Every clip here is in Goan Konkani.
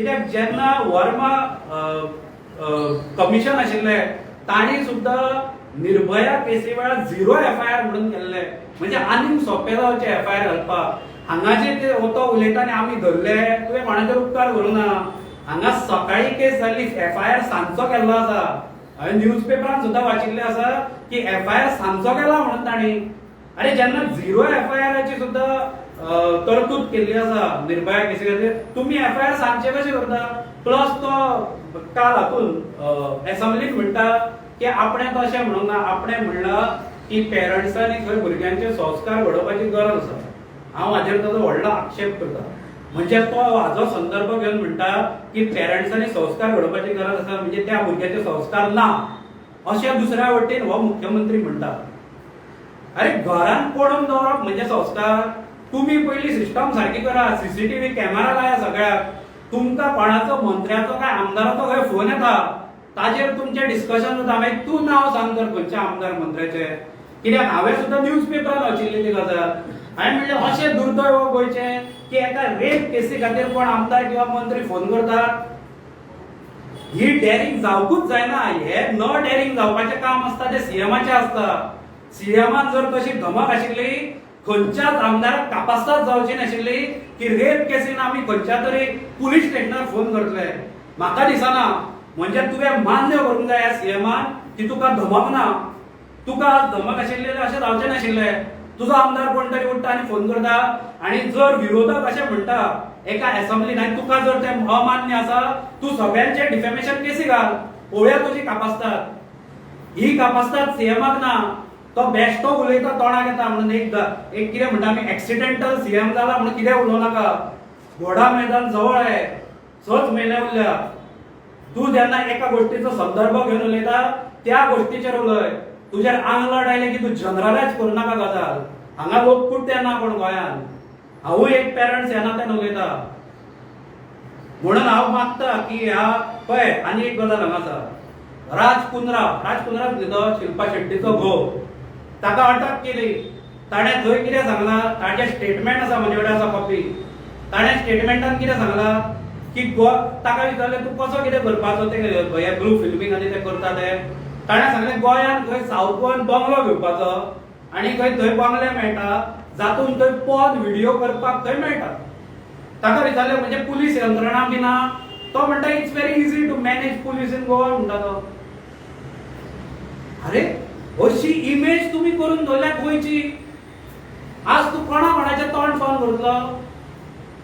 कित्याक जेन्ना वर्मा कमिशन आशिल्लें, तांणी सुद्दां निर्भया केसी वेळार झिरो एफआयआर म्हणून केल्ले, म्हणजे आनीक सोंपें जावचें एफआयआर घालपाक. हांगा जे ते तो उलयता आनी आमी धरले, तुवें कोणाचेर उपकार करूं ना. हांगा सकाळी केस जाल्ली, एफआयआर सांजचो केल्लो आसा. हांवें न्यूज पेपरान सुद्दां वाचिल्लें आसा की एफआयआर सांजचो केला म्हणून तांणी. अरे, जेन्ना झिरो एफआयआराची सुद्दां तरतूद केल्ली आसा निर्भया केसी खातीर, तुमी एफआयआर सांजचे कशें करता? प्लस तो काल हातून एसेंब्लीत म्हणटा की आपणें तशें म्हणूंक ना, आपणें म्हणलां की पेरंट्सांनी खंय भुरग्यांचे संस्कार घडोवपाची गरज आसा. हांव हाजेर ताजो व्हडलो आक्षेप करता. म्हणजे तो हाजो संदर्भ घेवन म्हणटा की पेरंट्सांनी संस्कार घडोवपाची गरज आसा, म्हणजे त्या भुरग्याचे संस्कार ना अशें दुसऱ्या वटेन हो मुख्यमंत्री म्हणटा. अरे, घरान पडून दवरप म्हणजे संस्कार? तुम्ही पयली सिस्टम सारकी करा, सीसीटीव्ही कॅमेरा लाया सगळ्याक. तुमकां कोणाचो मंत्र्याचो काय आमदाराचो काय फोन येता, ताजेर तुमचें डिस्कशन जाता. मागीर तूं नांव सांग तर खंयच्या आमदार मंत्र्याचे, कित्याक हांवें सुद्दां न्यूज पेपरान वाचिल्ली ती गजाल. हांवें म्हणलें, अशें दुर्दैव गोंयचें की एका रेप केसी खातीर कोण आमदार किंवा मंत्री फोन करतात. ही डेरिंग जावकूच जायना. हे न डेरिंग जावपाचें काम आसता तें सीएमाचें आसता. सीएमान जर तशी धमक आशिल्ली, खंयच्याच आमदाराक कापास्ताद जावची नाशिल्ली की रेप केसीन आमी खंयच्या तरी पुलीस स्टेशनार फोन करतले. म्हाका दिसना. म्हणजे तुवें मान्य करूंक जाय ह्या सीएमान की तुका धमक ना. तुका आज धमक आशिल्लें अशें जावचें नाशिल्लें. तुजो आमदार कोण तरी उठ्ठा आनी फोन करता आनी जर विरोधक अशें म्हणटा एका एसेंब्लीन आनी तुका जर तें अमान्य आसा, तूं सगळ्यांचे डिफेमेशन केसी घाल, पळोवया तुजी कापास्ताद. ही कापास्ताद सीएमाक ना. तो बेश्टो उलयता तोंडाक येता म्हणून. एकदां एक कितें म्हणटा आमी, एक्सिडेंटल सीएम जाला म्हणून कितें उलोवं नाका. घोडा मैदान जवळ आहे, 6च म्हयने उरल्या. तूं जेन्ना एका गोष्टीचो संदर्भ घेवन उलयता, त्या गोष्टीचेर उलय. तुजेर आंगलट आयलें की तूं जनरलायज करूं नाका गजाल. हांगा लोक कुट्टे ना कोण गोंयान. हांवूय एक पेरंट्स ह्या नात्यान उलयता म्हणून हांव मागता की ह्या पळय, आनी एक गजाल हांगा आसा. राज कुंद्रा, राज कुंद्रा न्ही तो शिल्पा शेट्टीचो घोव, ताका अटक केली. ताणें थंय कितें सांगलां, ताचें स्टेटमेंट आसा, म्हजे कडेन आसा कॉपी. ताणें स्टेटमेंटान कितें सांगलां की गो ताका विचारलें, तूं कसो कितें करपाचो ते हे ब्लू फिल्मींग आनी ते करता ते. ताणें सांगलें, गोंयांत खंय सावथ गोवान बंगलो घेवपाचो आनी खंय थंय बंगले मेळटा, जातून थंय पॉर्न व्हिडिओ करपाक थंय मेळटा. ताका विचारलें, म्हणजे पुलीस यंत्रणा बी ना? तो म्हणटा, "It's very easy to manage police in Goa," म्हणटा तो. अरे, अशी इमेज तुमी करून दवरल्या गोंयची. आज तूं कोणा कोणाचें तोंड फोन करतलो?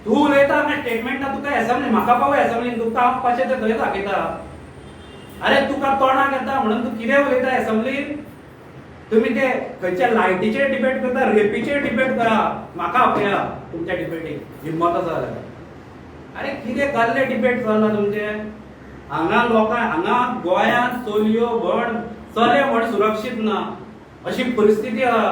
तूं उलयता हांगा स्टेटमेंटा, तुका एसेंब्ली म्हाका पावय एसेंब्लीन, तुका हांव कशें तें थंय दाखयता. अरे, तुका तोंडाक येता म्हणून तूं कितें उलयता एसेंब्लीन. तुम्ही ते खंयच्या लायटीचेर डिबेट करता, रेपीचेर डिबेट करा, म्हाका आपया तुमच्या डिबेटीक हिम्मत आसा जाल्यार. अरे, कितें कसले डिबेट चल्ला तुमचे हांगा? लोकांक हांगा गोंयांत चलयो म्हण, चले म्हण सुरक्षीत ना अशी परिस्थिती आहा.